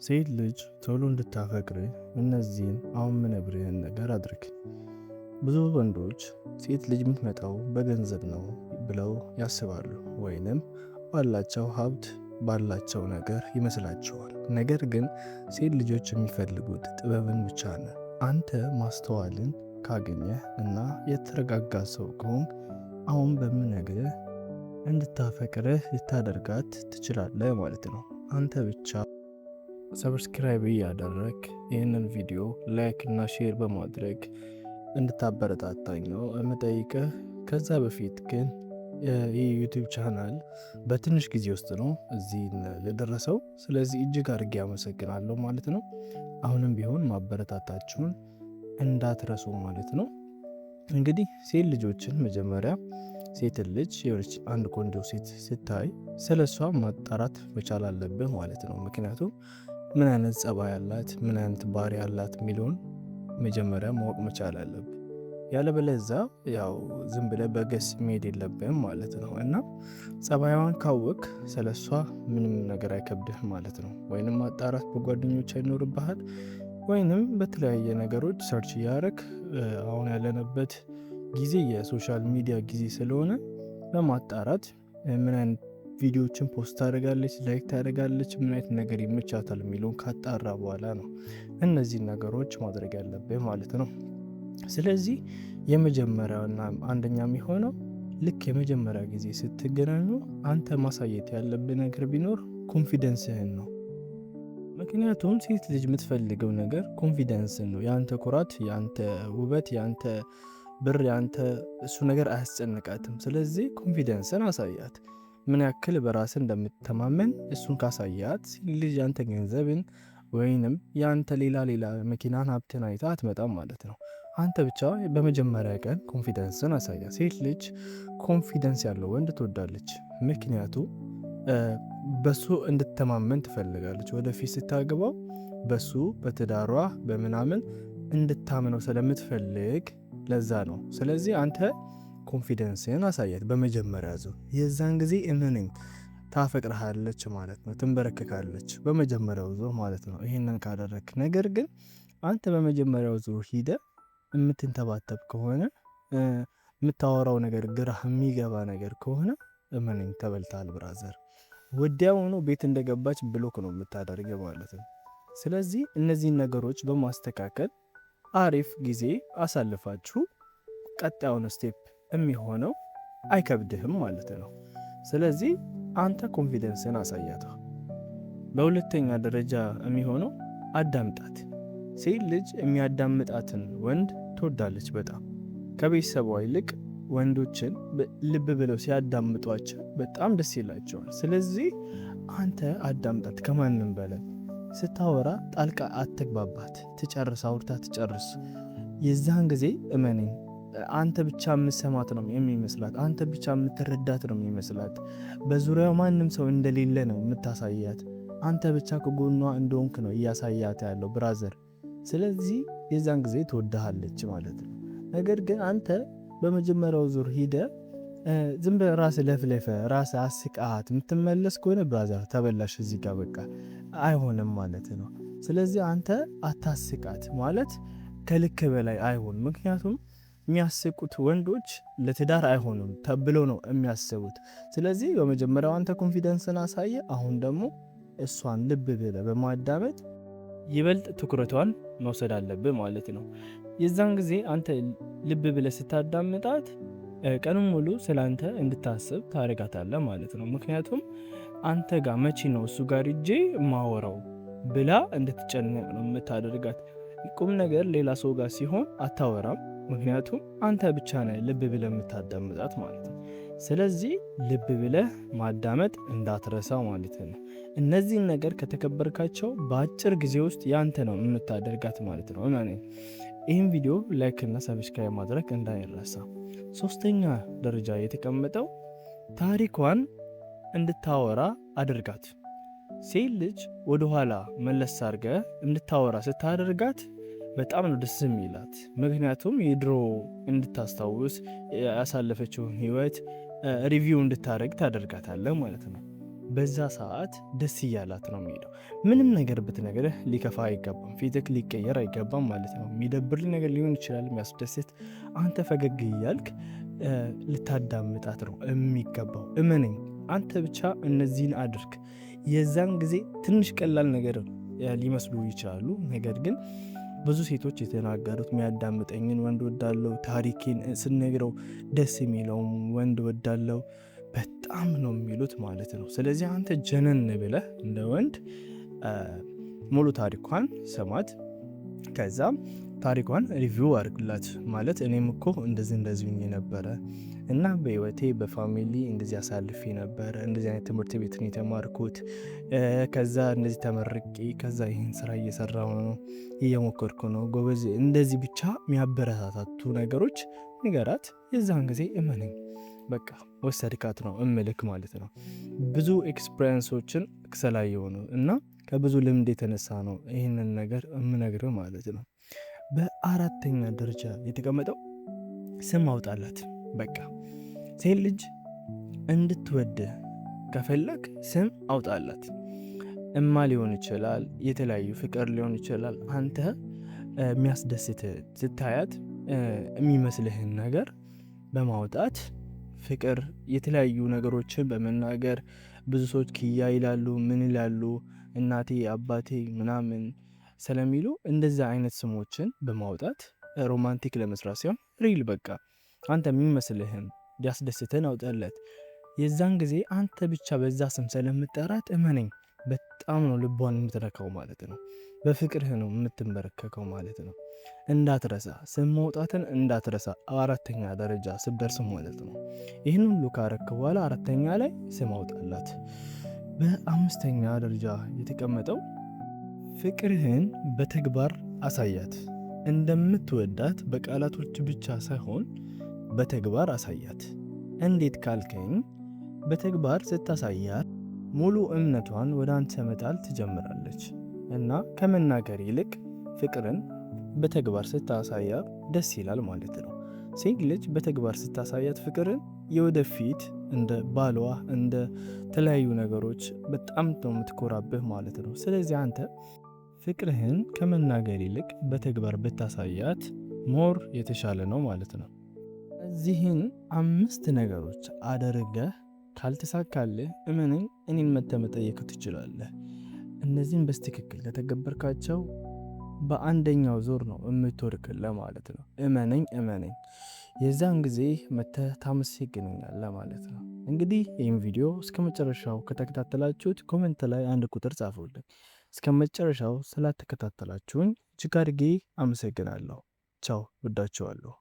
ሴት ልጅ ቶሎ እንድታፈቅርህ እነዚህን አሁን ምነግርህን ነገር አድርግ። ብዙ ወንዶች ሴት ልጅ የምትመጣው በገንዘብ ነው ብለው ያስባሉ፣ ወይንም ባላቸው ሀብት ባላቸው ነገር ይመስላቸዋል። ነገር ግን ሴት ልጆች የሚፈልጉት ጥበብን ብቻ ነው። አንተ ማስተዋልን ካገኘህ እና የተረጋጋ ሰው ከሆንክ አሁን በምነግርህ እንድታፈቅርህ ልታደርጋት ትችላለህ ማለት ነው። አንተ ብቻ subscribe እያደረግ ይህንን ቪዲዮ like እና share በማድረግ እንድታበረታታኝ ነው የምጠይቅህ። ከዛ በፊት ግን ይህ YouTube channel በትንሽ ጊዜ ውስጥ ነው እዚህ የደረሰው። ስለዚህ እጅግ አድርጌ አመሰግናለሁ ማለት ነው። አሁንም ቢሆን ማበረታታችሁን እንዳትረሱ ማለት ነው። እንግዲህ ሴት ልጆችን መጀመሪያ ሴትን ልጅ የሆነች አንድ ቆንጆ ሴት ስታይ ስለ እሷ ማጣራት መቻል አለብህ ማለት ነው። ምክንያቱም ምን አይነት ጸባይ አላት፣ ምን አይነት ባህሪ አላት የሚለውን መጀመሪያ ማወቅ መቻል አለብህ። ያለበለዛ ያው ዝም ብለህ በ guess መሄድ የለብህም ማለት ነው። እና ጸባይዋን ካወቅ ስለሷ ምንም ነገር አይከብድህ ማለት ነው። ወይንም ማጣራት በጓደኞች አይኖርብሃል፣ ወይንም በተለያየ ነገሮች search እያደረግ፣ አሁን ያለንበት ጊዜ የ social media ጊዜ ስለሆነ በማጣራት ምን አይነት ቪዲዮዎችን post ታደርጋለች፣ like ታደርጋለች፣ ምን አይነት ነገር ይመቻታል የሚለውን ካጣራ በኋላ ነው እነዚህን ነገሮች ማድረግ ያለብህ ማለት ነው። ስለዚህ የመጀመሪያውና አንደኛ የሚሆነው ልክ የመጀመሪያ ጊዜ ስትገናኙ አንተ ማሳየት ያለብህ ነገር ቢኖር confidence ህን ነው። ምክንያቱም ሴት ልጅ የምትፈልገው ነገር confidence ን ነው። የአንተ ኩራት፣ የአንተ ውበት፣ የአንተ ብር፣ የአንተ እሱ ነገር አያስጨንቃትም። ስለዚህ confidence ን አሳያት። ምን ያክል በራስህ እንደምትተማመን እሱን ካሳያት ልጅ ያንተ ገንዘብን ወይንም ያንተ ሌላ ሌላ መኪናን ሀብትን አይታ አትመጣም ማለት ነው። አንተ ብቻ በመጀመሪያ ቀን confidence ን አሳያት። ሴት ልጅ confidence ያለው ወንድ ትወዳለች። ምክንያቱ በሱ እንድትተማመን ትፈልጋለች። ወደፊት ስታገባው በሱ በትዳሯ በምናምን እንድታምነው ስለምትፈልግ ለዛ ነው። ስለዚህ አንተ confidence ን አሳያት በመጀመሪያ ዙር። የዛን ጊዜ እመነኝ ታፈቅርሃለች ማለት ነው። ትንበረከካለች በመጀመሪያው ዙር ማለት ነው። ይሄንን ካደረክ፣ ነገር ግን አንተ በመጀመሪያው ዙር ሂደህ የምትንተባተብ ከሆነ፣ የምታወራው ነገር ግራ የሚገባ ነገር ከሆነ እመነኝ ተበልተሃል brother። ወዲያውኑ ቤት እንደገባች block ነው የምታደርገው ማለት ነው። ስለዚህ እነዚህን ነገሮች በማስተካከል አሪፍ ጊዜ አሳልፋችሁ ቀጣዩን step የሚሆነው አይከብድህም ማለት ነው። ስለዚህ አንተ confidence ን አሳያት። በሁለተኛ ደረጃ የሚሆነው አዳምጣት። ሴት ልጅ የሚያዳምጣትን ወንድ ትወዳለች በጣም። ከቤተሰቧ ይልቅ ወንዶችን ልብ ብለው ሲያዳምጧቸው በጣም ደስ ይላቸዋል። ስለዚህ አንተ አዳምጣት። ከማንም በላይ ስታወራ ጣልቃ አትግባባት። ትጨርስ፣ አውርታ ትጨርስ። የዛን ጊዜ እመነኝ አንተ ብቻ የምትሰማት ነው የሚመስላት። አንተ ብቻ የምትረዳት ነው የሚመስላት። በዙሪያው ማንም ሰው እንደሌለ ነው የምታሳያት። አንተ ብቻ ከጎኗ እንደሆንክ ነው እያሳያት ያለው brother። ስለዚህ የዛን ጊዜ ትወድሃለች ማለት ነው። ነገር ግን አንተ በመጀመሪያው ዙር ሂደህ ዝም ብለህ ራስህ ለፍለፈ ራስህ አስቃት የምትመለስ ከሆነ brother ተበላሽ፣ እዚህ ጋር በቃ አይሆንም ማለት ነው። ስለዚህ አንተ አታስቃት ማለት ከልክ በላይ አይሆን። ምክንያቱም የሚያስቁት ወንዶች ለትዳር አይሆኑም ተብሎ ነው የሚያስቡት። ስለዚህ በመጀመሪያው አንተ confidence ን አሳየ። አሁን ደግሞ እሷን ልብ ብለህ በማዳመጥ ይበልጥ ትኩረቷን መውሰድ አለብህ ማለት ነው። የዛን ጊዜ አንተ ልብ ብለህ ስታዳምጣት ቀኑን ሙሉ ስለ አንተ እንድታስብ ታደርጋታለህ ማለት ነው። ምክንያቱም አንተ ጋር መቼ ነው እሱ ጋር ሂጄ ማወራው ብላ እንድትጨነቅ ነው የምታደርጋት። ቁም ነገር ሌላ ሰው ጋር ሲሆን አታወራም። ምክንያቱም አንተ ብቻ ነህ ልብ ብለህ የምታዳምጣት ማለት ነው። ስለዚህ ልብ ብለህ ማዳመጥ እንዳትረሳ ማለት ነው። እነዚህን ነገር ከተከበርካቸው በአጭር ጊዜ ውስጥ ያንተ ነው የምታደርጋት ማለት ነው። ይህን ቪዲዮ like እና subscribe ማድረግ እንዳይረሳ። ሶስተኛ ደረጃ የተቀመጠው ታሪኳን እንድታወራ አድርጋት። ሴት ልጅ ወደኋላ መለስ አድርገህ እንድታወራ ስታደርጋት በጣም ነው ደስ የሚላት። ምክንያቱም የድሮ እንድታስታውስ፣ ያሳለፈችውን ህይወት review እንድታደርግ ታደርጋታለህ ማለት ነው። በዛ ሰዓት ደስ እያላት ነው የሚሄደው። ምንም ነገር ብትነግርህ ሊከፋ አይገባም፣ ፊትህ ሊቀየር አይገባም ማለት ነው። የሚደብር ነገር ሊሆን ይችላል፣ የሚያስደስት፣ አንተ ፈገግ እያልክ ልታዳምጣት ነው የሚገባው። እመነኝ፣ አንተ ብቻ እነዚህን አድርግ። የዛን ጊዜ ትንሽ ቀላል ነገር ሊመስሉ ይችላሉ፣ ነገር ግን ብዙ ሴቶች የተናገሩት የሚያዳምጠኝን ወንድ ወዳለው፣ ታሪኬን ስነግረው ደስ የሚለውም ወንድ ወዳለው በጣም ነው የሚሉት ማለት ነው። ስለዚህ አንተ ጀነን ብለህ እንደ ወንድ ሙሉ ታሪኳን ስማት። ከዛ ታሪኳን review አድርግላት። ማለት እኔም እኮ እንደዚህ እንደዚህ ሆኜ ነበረ እና በህይወቴ በ family እንደዚህ አሳልፌ ነበረ፣ እንደዚህ አይነት ትምህርት ቤት ነው የተማርኩት፣ ከዛ እንደዚህ ተመርቄ፣ ከዛ ይህን ስራ እየሰራሁ ነው፣ እየሞከርኩ ነው፣ ጎበዝ፣ እንደዚህ ብቻ የሚያበረታታቱ ነገሮች ንገራት። የዛን ጊዜ እመነኝ በቃ ወሰድካት ነው እምልክ ማለት ነው። ብዙ experience ኦችን ስላየሁ ነው እና ከብዙ ልምድ የተነሳ ነው ይህንን ነገር እምነግርህ ማለት ነው። በአራተኛ ደረጃ የተቀመጠው ስም አውጣላት። በቃ ሴት ልጅ እንድትወድህ ከፈለግ ስም አውጣላት። እማ ሊሆን ይችላል፣ የተለያዩ ፍቅር ሊሆን ይችላል። አንተ የሚያስደስትህ ስታያት የሚመስልህን ነገር በማውጣት ፍቅር፣ የተለያዩ ነገሮችን በመናገር ብዙ ሰዎች ኪያ ይላሉ፣ ምን ይላሉ፣ እናቴ አባቴ ምናምን ስለሚሉ እንደዛ አይነት ስሞችን በማውጣት romantic ለመስራት ሲሆን real በቃ አንተ የሚመስልህን ሊያስደስትህን አውጣለት። የዛን ጊዜ አንተ ብቻ በዛ ስም ስለምጠራት እመነኝ በጣም ነው ልቧን የምትነካው ማለት ነው። በፍቅርህ ነው የምትንበረከከው ማለት ነው። እንዳትረሳ ስም ማውጣትን እንዳትረሳ፣ አራተኛ ደረጃ ስትደርስ ማለት ነው። ይህን ሁሉ ካረክ በኋላ አራተኛ ላይ ስም አውጣላት። በአምስተኛ ደረጃ የተቀመጠው ፍቅርህን በተግባር አሳያት። እንደምትወዳት በቃላቶች ብቻ ሳይሆን በተግባር አሳያት። እንዴት ካልከኝ በተግባር ስታሳያት ሙሉ እምነቷን ወደ አንተ መጣል ትጀምራለች እና ከመናገር ይልቅ ፍቅርን በተግባር ስታሳያት ደስ ይላል ማለት ነው። ሴት ልጅ በተግባር ስታሳያት ፍቅርን የወደፊት እንደ ባሏ እንደ ተለያዩ ነገሮች በጣም ነው የምትኮራብህ ማለት ነው። ስለዚህ አንተ ፍቅርህን ከመናገር ይልቅ በተግባር ብታሳያት more የተሻለ ነው ማለት ነው። እዚህን 5 ነገሮች አደርገህ ካልተሳካልህ እመነኝ እኔን መተህ መጠየቅ ትችላለህ። እነዚህን በስትክክል ከተገበርካቸው በአንደኛው ዞር ነው የምትወድቅልህ ማለት ነው። እመነኝ እመነኝ የዛን ጊዜ መተህ ታመሰግነኛለህ ማለት ነው። እንግዲህ ይህን ቪዲዮ እስከመጨረሻው ከተከታተላችሁት comment ላይ 1 ቁጥር ጻፉልኝ። እስከመጨረሻው ስላተከታተላችሁኝ እጅግ አድርጌ አመሰግናለሁ። ቻው፣ ወዳችኋለሁ።